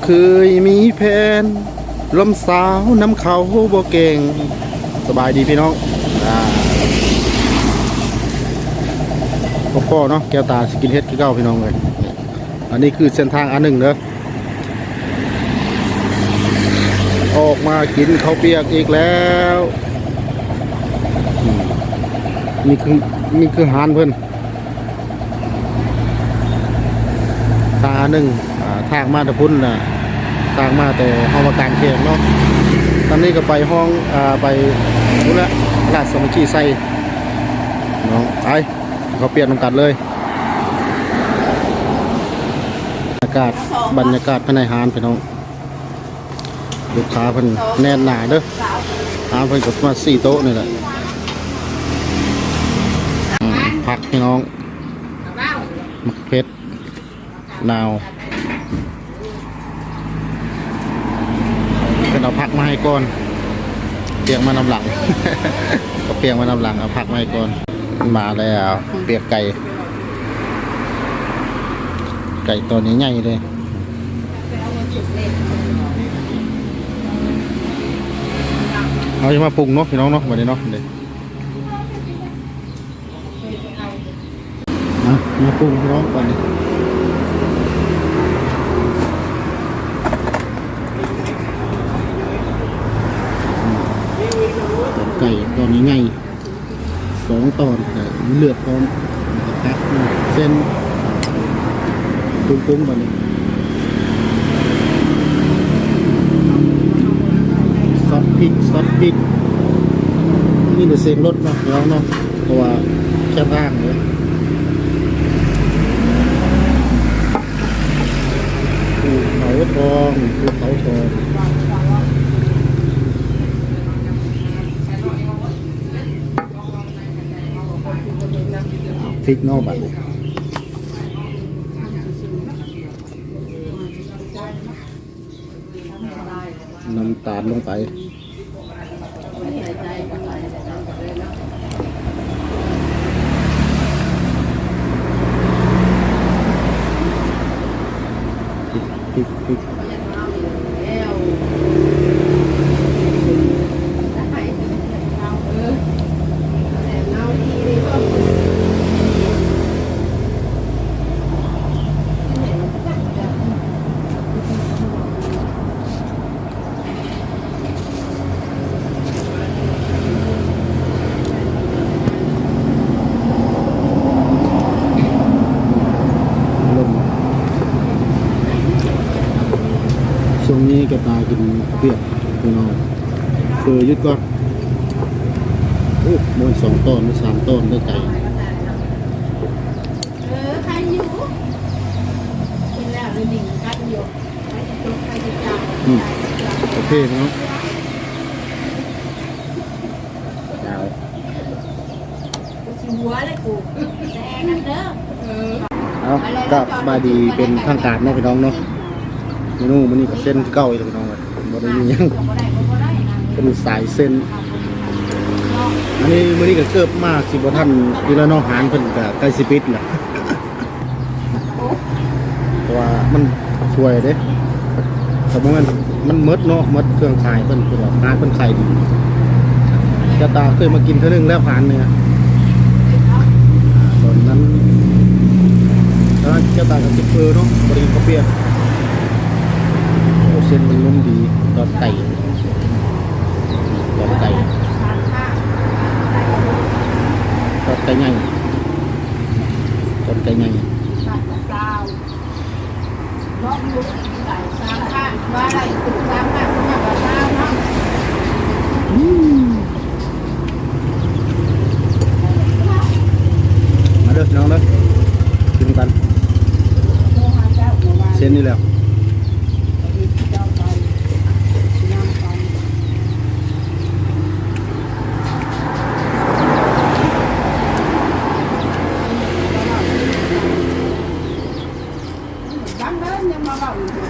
ເຄີຍມີແຜນ ລົມສາວນຳເຂົາບໍ່ເກັ່ງ. ສະບາຍດີພີ່ນ້ອງ ອ່າ ພໍ່ເນາະ ແກ້ວຕາຊິກິນເຫັດຄືເກົ່າພີ່ນ້ອງເອີຍ. ອັນນີ້ຄືເສັ້ນທາງອັນໜຶ່ງເດີ ອອກມາກິນເຂົ້າປຽກອີກແລ້ວ. ອືມ ນີ້ຄື ນີ້ຄືຮ້ານເພິ່ນ. ທາງອັນໜຶ່ງ ອ່າ ທາງມາແຕ່ພຸ້ນນະ ທາງມາແຕ່ຫ້ອງວ່າການແຂວງເນາະ. ຕອນນີ້ກໍໄປຫ້ອງ ອ່າ ໄປພຸ້ນລະ ລາດສາມັກຄີໄຊເນາະ. ໄປ ເຂົ້າປຽກນຳກັນເລີຍ. ບັນຍາກາດ ບັນຍາກາດພາຍໃນຮ້ານພີ່ນ້ອງ. ລູກຄ້າເພິ່ນແໜ້ນໜາເດີ ຮ້ານເພິ່ນກໍປະມານສີ່ໂຕະນີ້ແຫຼະ. ອືມ ຜັກພີ່ນ້ອງ ໝາກເຜັດ ນາວ ເພິ່ນເອົາຜັກມາໃຫ້ກ່ອນ ປຽກມານຳຫຼັງ ເອົາປຽກມານຳຫຼັງ ເອົາຜັກມາໃຫ້ກ່ອນ. ມາແລ້ວ ປຽກໄກ່ ໄກ່ຕອນໃຫຍ່ໆເລີຍ. ເຮົາຈະມາປຸງເນາະ ພີ່ນ້ອງເນາະ ບັດນີ້ເນາະ. ມາ ມາປຸງພີ່ນ້ອງ ບັດນີ້ ອືມ ໄກ່ຕອນໃຫຍ່ໆ ສອງຕອນ ເລືອກພ້ອມ ຕັກເສັ້ນ ປຸງໆ ບັດນີ້ ຊອດພິກ ຊອດພິກ. ມີແຕ່ສຽງລົດເນາະ ພີ່ນ້ອງເນາະ ເພາະວ່າແຄມທາງເດ້. ພູເຂົາທອງ ພູເຂົາທອງ. ເອົາພິກເນາະ ບັດນີ້ ນ້ຳຕານລົງໄປ. ລົມ ຊ່ວງນີ້ກະຕາກິນເປຍກ ພີ່ນ້ອງ ເຟີຢຸດກ່ອນ. ໂອ້ ໝົດສອງຕອນ ສາມຕອນ ໄດ້ໄກ່. ເອີ ໄຄຢູ່ ກິນແລ້ວໄດ້ດິ້ງກັນຢູ່. ອືມ ໂອເຄເນາະ ເຈົ້າ ເອົາ ກາບສະບາຍດີເປັນທາງການເນາະ ພີ່ນ້ອງເນາະ. ເມນູມື້ນີ້ກໍເຊັ່ນເກົ່າອີກແລ້ວ ພີ່ນ້ອງເອີຍ ບໍ່ໄດ້ມີຫຍັງ ເປັນສາຍເສັ້ນ. ອັນນີ້ມື້ນີ້ກໍເກືອບມາຊິບໍ່ທັນຢູ່ແລ້ວເນາະ ຮ້ານເພິ່ນກໍໃກ້ຊິປິດແລ້ວ. ເພາະວ່າມັນຊ່ວຍເດ້ ຖ້າບໍ່ແມ່ນມັນໝົດເນາະ ໝົດເຄື່ອງຂາຍເພິ່ນ ເພາະວ່າຮ້ານເພິ່ນຂາຍດີ. ແກ້ວຕາເຄີຍມາກິນເທື່ອໜຶ່ງແລ້ວ ຮ້ານນີ້ ຕອນນັ້ນ ຕອນນັ້ນແກ້ວຕາກໍກິນເຝີເນາະ ບໍ່ໄດ້ກິນເຂົ້າປຽກ. ໂອ້ ເສັ້ນມັນນຸ້ມດີ ຕອດໄກ່ ຕອດໄກ່ ຕອດໄກ່ໃຫຍ່ ຕອດໄກ່ໃຫຍ່. ອືມ ມາເດີພີ່ນ້ອງເດີ ກິນນຳກັນ ເສັ້ນນີ້ແຫຼະ. ບັງເດີຍັງມາເວົ້າຢູ່.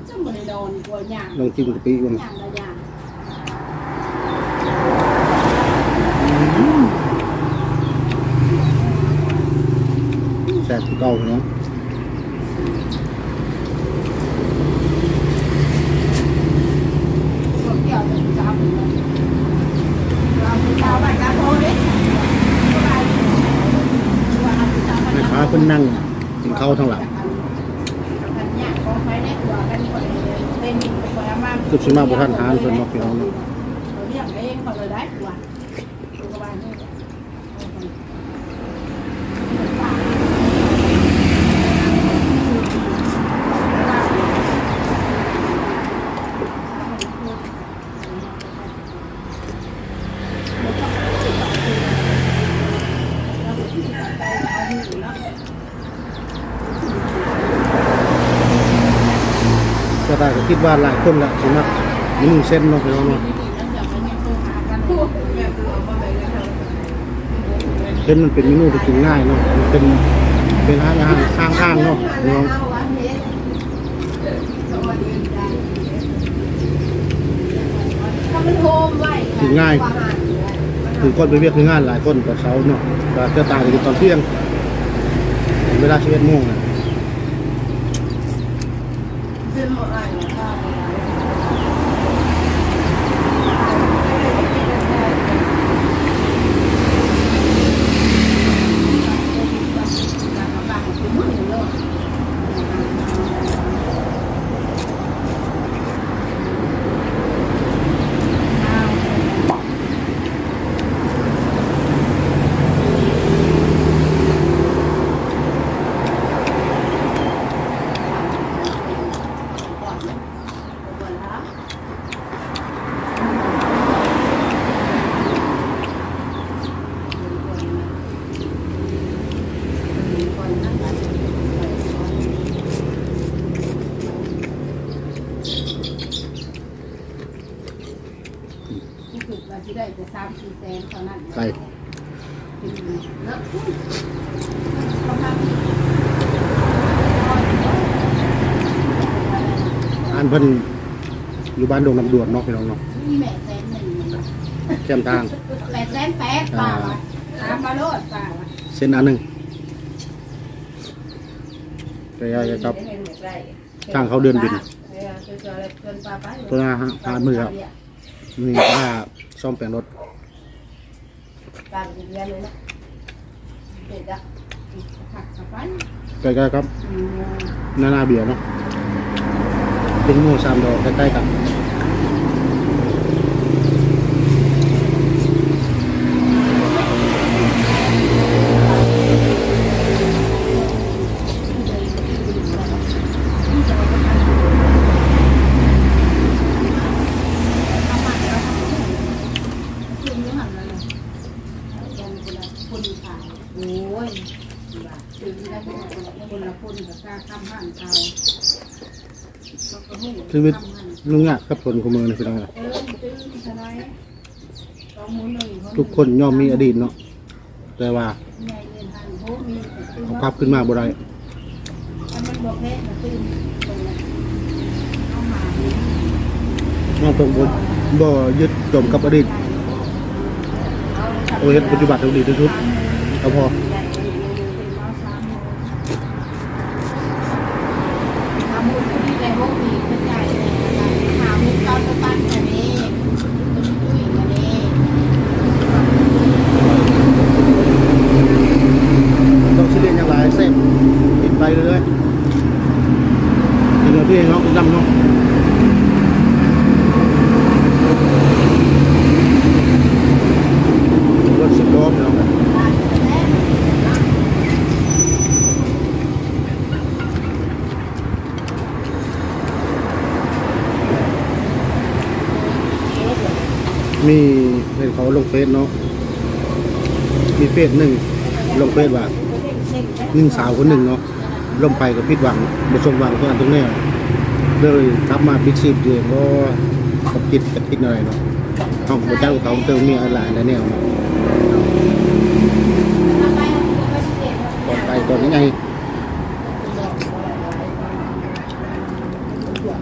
ຈະບໍ່ໄດ້ນອນ ກົວຍ່າງ ລອງກິນກະປິເບິ່ງ ຍ່າງລະຢ່າງ ແຊບຄືເກົ່າເນາະ. ແມ່ຄ້າເພິ່ນນັ່ງກິນເຂົ້າທາງຫຼັງ ເກືອບຊິມາບໍ່ທັນຮ້ານເພິ່ນເນາະ ພີ່ນ້ອງເນາະ. ແຕ່ຕາກໍຄິດວ່າຫຼາຍຄົນລະຊິມັກເມນູເສັ້ນເນາະ ພີ່ນ້ອງເນາະ. ເສັ້ນມັນເປັນເມນູທີ່ກິນງ່າຍເນາະ ມັນເປັນ ເປັນຮ້ານອາຫານຂ້າງທາງເນາະ ພີ່ນ້ອງ. ກິນງ່າຍ ຄືຄົນໄປວຽກໄປງານຫຼາຍຄົນກໍເຊົາເນາະ ກໍຈະຕ່າງກັນຕອນທ່ຽງ ເວລາສິບເອັດໂມງນະ. ຮູ້ສຶກວ່າຊິໄດ້ແຕ່ສາມສີ່ແສນເທົ່ານັ້ນ ໄກ ເນາະ. ອັນເພິ່ນຢູ່ບ້ານດົງນ້ຳດ່ວນເນາະ ພີ່ນ້ອງເນາະ ມີແມ່ແສນໜຶ່ງ ແຄມທາງ ແປດແສນແປດ ອ່າ ປ້າວ່າ ຖາມມາໂລດ ປ້າວ່າ ເສັ້ນອັນໜຶ່ງ ໄກ ໄກ ໄກ ທາງເຂົ້າເດີ່ນບິນ ໂຕໜ້າຮ້ານມື້ແລ້ວ ນີ້ຖ້າສ້ອມແປງລົດ ໃກ້ໆກັບນານາເບຍເນາະ ເປັນໂມສາມດອກໃກ້ໆກັນ. ຊີວິດຫຍຸ້ງຍາກສັບສົນຂອງມື້ນີ້ ພີ່ນ້ອງເອີຍ. ທຸກຄົນຍ່ອມມີອະດີດເນາະ ແຕ່ວ່າເຮົາກັບຄືນມາບໍ່ໄດ້. ເຮົາຕ້ອງບໍ່ ບໍ່ຍຶດຈົມກັບອະດີດ ໂອ ເຮັດປັດຈຸບັນໃຫ້ດີທີ່ສຸດກໍພໍ. ທຳບຸນຜູ້ດີໄດ້ຫົກປີ ເພິ່ນໃຫຍ່ ຫາຫົກເກົ້າ ໄປປັນກັນເດ້ ບໍ່ຕ້ອງຊີຣຽສຫຍັງຫຼາຍ ແຊບ ກິນໄປເລື້ອຍໆ ກິນເອົາທີ່ເນາະ ກິນນຳເນາະ ເບິດສິບຮອບເນາະ. ມີເຫັນເຂົາລົງເຟສເນາະ ມີເຟສໜຶ່ງລົງເຟສວ່າ ຍິງສາວຄົນໜຶ່ງເນາະ ລົມໄປກໍຜິດຫວັງ ບໍ່ສົມຫວັງທຸກອັນທຸກແນວ ເລີຍກັບມາປິດຊີບຕົວເອງ. ບໍ່ ຄວາມຄິດຈະຄິດແນວໃດເນາະ ເຮົາບໍ່ຈັກເຂົາ ເຊິ່ງມີຫຼາຍແນວເນາະ ຕອນໄປຕອນໃຫຍ່ ເ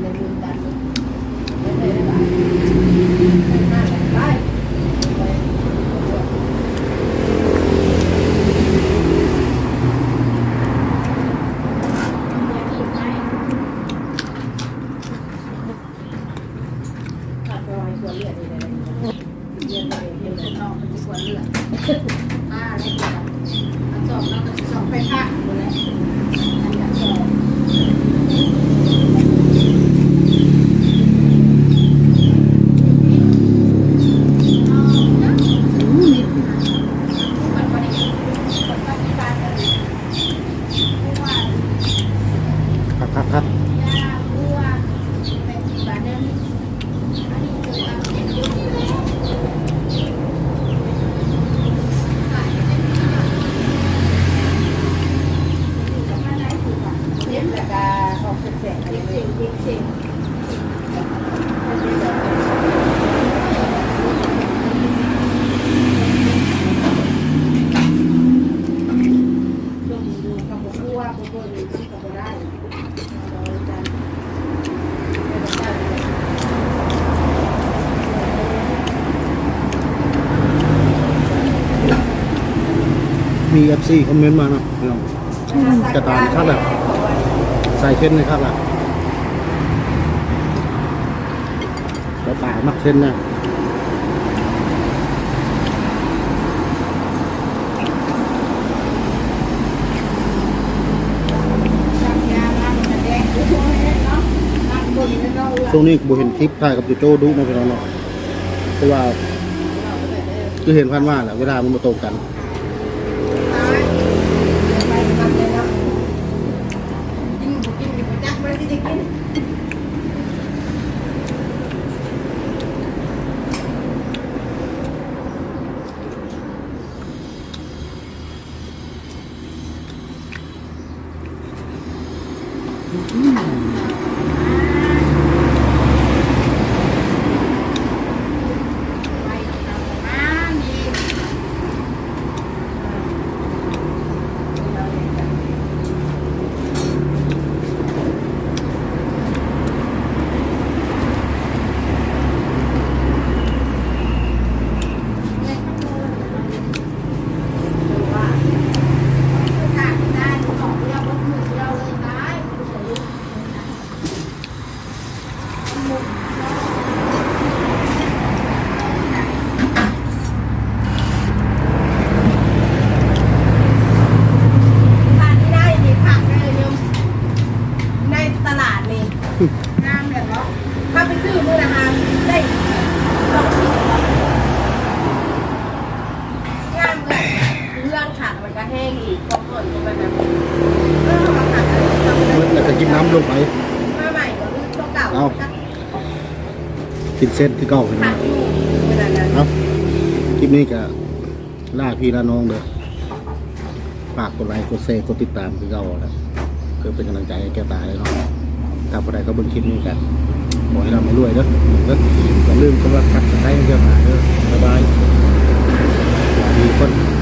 ຄັກໆໆ ມີເອັຟຊີຄອມເມັນມາເນາະ ພີ່ນ້ອງ ກະຕາມຄັກແລ້ວ ໃສ່ເສັ້ນນີ້ຄັກແລ້ວ ແລ້ວປາມັກເສັ້ນນະ. ຊ່ວງນີ້ບໍ່ເຫັນຄລິບຖ່າຍກັບໂຈໂຈ້ດຸເນາະ ພີ່ນ້ອງເນາະ ເພາະວ່າຄືເຫັນຜ່ານມາແຫຼະ ເວລາມັນບໍ່ຕົງກັນ. ຮ້ານນີ້ໄດ້ ມີຜັກເດີໂຍມ ໃນຕະຫຼາດນີ້ ງາມແມ່ນບໍ່? ເຮົາໄປຊື້ມື້ລະຫາໄດ້ສອງສິບ ງາມເລີຍ ເຮືອນຂາດມັນກະແຮງອີກ ຂອງເພິ່ນກໍແບບນັ້ນ ເອີ ເຮົາກໍຂາດເລີຍ ເບິດແລ້ວກໍກິນນ້ຳລົງໄປ ມາໃໝ່ບໍ່ ຫຼືຕົວເກົ່າ ເອົ້າ ກິນເສັ້ນຄືເກົ່າ ຂາດຢູ່ມື້ນັ້ນນະ ເອົ້າ ຄລິບນີ້ກໍລາພີ່ລານ້ອງເດີ ຝາກກົດໄລ ກົດແຊ ກົດຕິດຕາມຄືເກົ່າແຫຼະ ເພື່ອເປັນກຳລັງໃຈໃຫ້ແກ້ວຕາເດີເນາະ ຖ້າຜູ້ໃດເຂົ້າເບິ່ງຄລິບນີ້ກໍຂໍໃຫ້ລ່ຳໃຫ້ລວຍເດີ ເດີ ຢ່າລືມກົດໄລ ກົດຊັບສະໄຄຣບໃຫ້ແກ້ວຕາເດີ ບາຍບາຍ ສະບາຍດີທຸກຄົນ.